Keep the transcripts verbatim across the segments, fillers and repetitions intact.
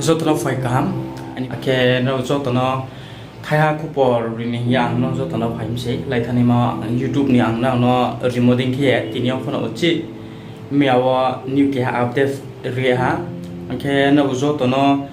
Joto no phai kaham, akhe nrao joto no thaiha khupor rini hing ye ang no joto no phai mi sei. Laithanaima YouTube ni ang nrao no rimo dei khe ye tini yo pho no uchih miya wo new keha update ri ha. Akhe nrao joto no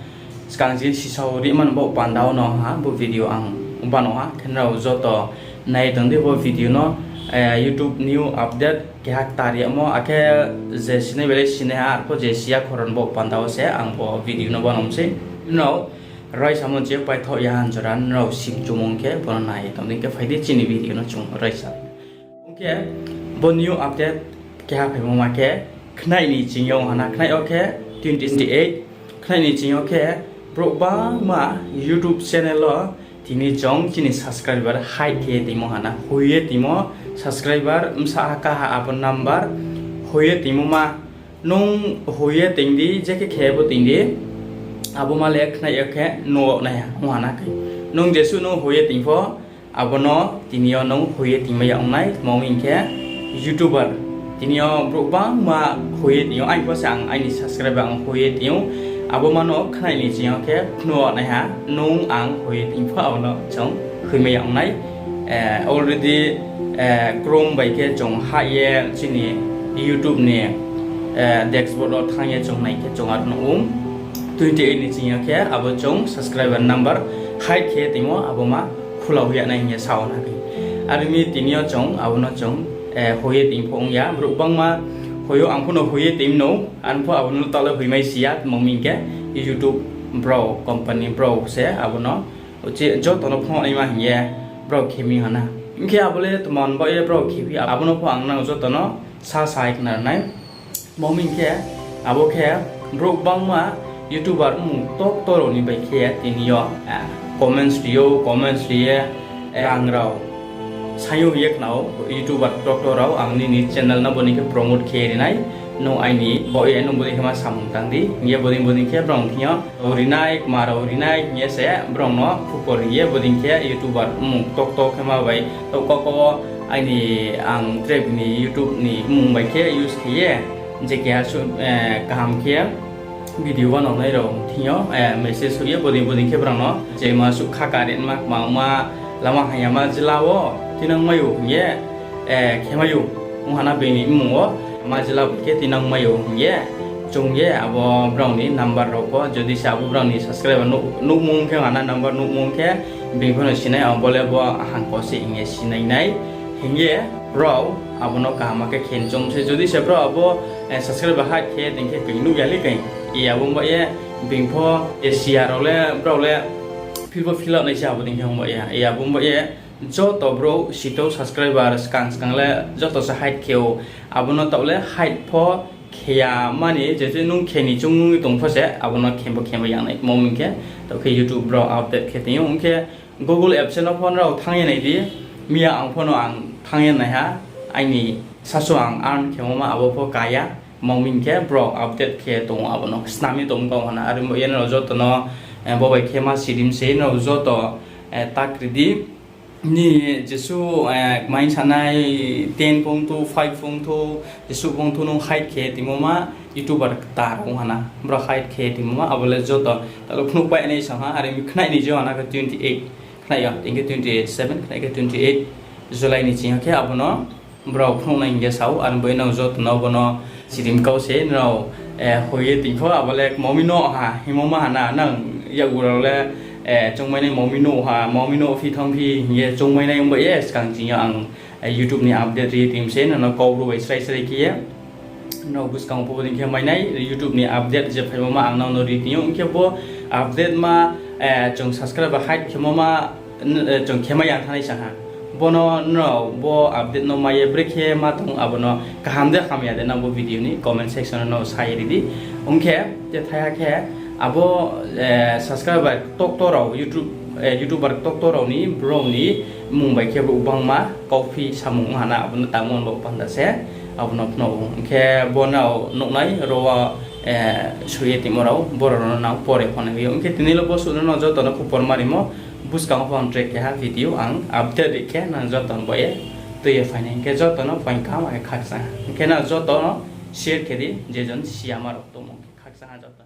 skang je sisao ri mani bo panda wo no ha, bo video ang bano ha. Khe nrao joto nai tong di bo video no, YouTube new update keha ktar yagmo, akhe je sinai bai le sinai ha, arpho je siya khoron bo panda wo se ang bo video no bano mi sei. Nrao raisa mo je paithaoh ya han jora nrao sim chumung khe bo no nai tong di, khe phai di chini video no chung raisa. Ong khe bo new update keha phaimo ma khe, khnai ni ching yo hana, khnai yo khe twenty twenty-eight, khnai ni ching yo khe brouh bangma YouTube channel wo tini chung chini subscriber hide khe ye tongmo hana, hoi ye tongmo, subscriber bsa ha kaha abo number hoi ye tongmo ma, nung hoi ye tong di, je khe khe bo tong di, abo ma le khnai yo khe nuh nai ha ong hana khe. Nung jesuh nung hoi ye tong pho, abo no tini yo nung hoi ye tongmai ya ong nai, tma hing khe YouTuber. Tini yo brouh bangma hoi ye tong ou, aini pho se ang aini subscriber ang hoi ye tong ou. Abo ma no khnai ni ching yo khe phnuh nai ha, nung ang hoi ye tong pho abo no chung hoimai ya ong nai. Already Chrome bai khe chung hah ye chini YouTube ni dashboard wo thanng ye chung nai khe chung aro nuh ou, twenty eight ni ching yo khe abo chung subscriber number hide khe tongmo abo ma khula hoih ya nai hing ye sa ou na khe. Are mi tini yo chung abo no chung hoi ye tong pho ong ya, brouh bangma hoi ou, ang pho no hoi ye tong nou, ang pho abo no taoh le hoimai si ya, tma hing khe YouTube brao company brao se abo no uchih joto no phnuh naima hing ye brao khe mi hana. Hing khe abo le tma ni baoh ye brao khe phi, abo no pho ang nang joto no sa sai khna nai. Tma hing khe, abo khe brouh bangma YouTuber mmung ktokto rao ni bai khe tini yo comments ri ou, comments ri ye, rang rao saing ou hing ye khna ou, YouTuber ktokto rao ang nini channel no bo ni khe promote khe ri nai, nung aini baoh ye nung bo ni khe ma samung tang di hing ye bo ni bo ni khe brao thing yo ri nai, kma rao ri nai hing ye se brao no khupor ri ye bo ni khe YouTuber mmung ktokto khe ma bai, to kau kau wo aini ang tre bini YouTube ni mmung bai khe use khe ye, je keha suh kaham khe video banao nai rao thing yo message hoih ye bo ni bo ni khe brao no je ma suh kha kare ma kma ma lama hamya ma jila wo tinang mai ou hing ye khe mai ou, ong hana bini mmung wo ma jila bai khe tinang mai ou hing ye chung ye abo brao ni number rao pho, jodi se abo brao ni subscriber nuhmung khe, hana number nuhmung khe, bini pho no sinai, abo le bo hangko se hing ye sinai nai hing ye brao abo no kaham khe khe choung se. Jodi se brao abo subscriber hide khe tong khe koi nuh ya le koi, e abo baoh ye bini pho e siya rao le brao le feel pho feel nai se abo tong khe ong baoh ya, e abo baoh ye joto brouh sitouh subscriber skang skang le joto se hide khe ou, abo no taoh le hide pho khe ya mani, je je nung khe ni choung nung tong pho se abo no khe bo khe mai ya nai, tma hing khe taoh khe YouTube brao update khe tong ou. Ong khe Google AdSense no pho nrao thanng ye nai di, miya ang pho no ang thanng ye nai ha, aini sasu ang earn khemo ma abo pho ka ya, tma hing khe brao update khe tong ou, abo no snam ye tong kau hana. Are bo ye nrao joto no bo bai khe ma sirim se nrao joto ta kri di. Ni jesuh mai sanai ten phung thou, five phung thou, jesuh phung thou nung hide khe tongmo ma, YouTuber ktar ong hana, brao hide khe tongmo ma, abo le joto taoh le phnuh pai nai sa ha. Are mi khnai ni je hana khe twenty eight, khnai yo tong khe twenty eight, seven, khnai khe twenty eight July ni ching yo khe abo no brao phnuh nai hing ye sa ou. Are bo ye nrao joto no bo no sirim kau se nrao hoi ye tong pho, abo le kma mi no ha hingmo ma hana, nang yakgu rao le choungmai nai, ma mi no ha, ma mi no phi thanng phi hing ye choungmai nai ong baoh ye skang ching yo ang YouTube ni update ri ye tong se nrao no Kaubru bai srai srai khe ye nrao buskang pho bo dei khe mai nai, YouTube ni update je phaimo ma ang nrao no ri tong ou. Ong khe bo update ma chung subscriber hide khemo ma chung khe mai ya thanng nai sa ha. Bo no nrao bo update no mai ye brekhe ma tong, abo no kaham de hamya de, nang bo video ni comment section no sa ye ri di. Ong khe te thaiha khe abo subscriber ktokto rao, YouTuber ktokto rao ni brao ni mmung bai khe brouh bangma kauphi samung hana, abo no tangmo bo panda se abo no phnuh ou. Ong khe bo nrao nuhnai ro wo soi ye tongmo rao, bo rao no nang pore phone ri ou. Ong khe tini le bo suh no joto no khupor ma rimo, buskang pho ang tre keha video ang update ri khe nang joto no bo ye tui ye phai nai. Ong khe joto no phaing kaham khe khakchang ha. Ong khe nang joto no share khe di, je jon siyama rao tongmo khe khakchang ha joto.